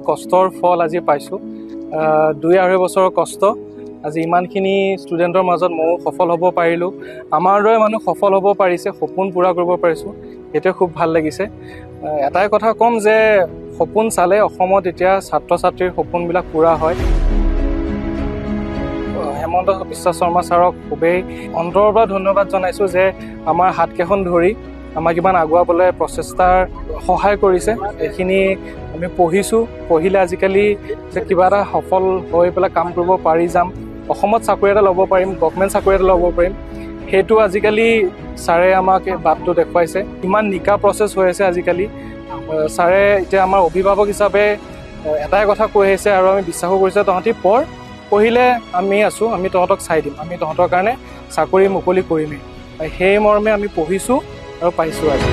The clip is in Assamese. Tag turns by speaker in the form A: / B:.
A: কষ্টৰ ফল আজি পাইছোঁ। 2-2.5 বছৰৰ কষ্ট, আজি ইমানখিনি ষ্টুডেণ্টৰ মাজত ময়ো সফল হ'ব পাৰিলোঁ। আমাৰ দৰে মানুহ সফল হ'ব পাৰিছে, সপোন পূৰা কৰিব পাৰিছোঁ, সেইটোৱে খুব ভাল লাগিছে। এটাই কথা ক'ম যে সপোন চালে অসমত এতিয়া ছাত্ৰ ছাত্ৰীৰ সপোনবিলাক পূৰা হয়। হেমন্ত বিশ্ব শৰ্মা ছাৰক খুবেই অন্তৰৰ পৰা ধন্যবাদ জনাইছোঁ যে আমাৰ হাতকেইখন ধৰি আমাক ইমান আগুৱাবলৈ প্ৰচেষ্টাৰ সহায় কৰিছে। এইখিনি আমি পঢ়িছোঁ, পঢ়িলে আজিকালি যে কিবা এটা সফল হৈ পেলাই কাম কৰিব পাৰি যাম, অসমত চাকৰি এটা ল'ব পাৰিম, গভমেণ্ট চাকৰি এটা ল'ব পাৰিম, সেইটো আজিকালি ছাৰে আমাক এই বাটটো দেখুৱাইছে। ইমান নিকা প্ৰচেছ হৈ আছে আজিকালি। ছাৰে এতিয়া আমাৰ অভিভাৱক হিচাপে এটাই কথা কৈ আহিছে আৰু আমি বিশ্বাসো কৰিছোঁ, তহঁতি পঢ়, পঢ়িলে আমি আছোঁ, আমি তহঁতক চাই দিম, আমি তহঁতৰ কাৰণে চাকৰি মুকলি কৰিমেই। সেই মৰ্মে আমি পঢ়িছোঁ আৰু পাইছোঁ আজি।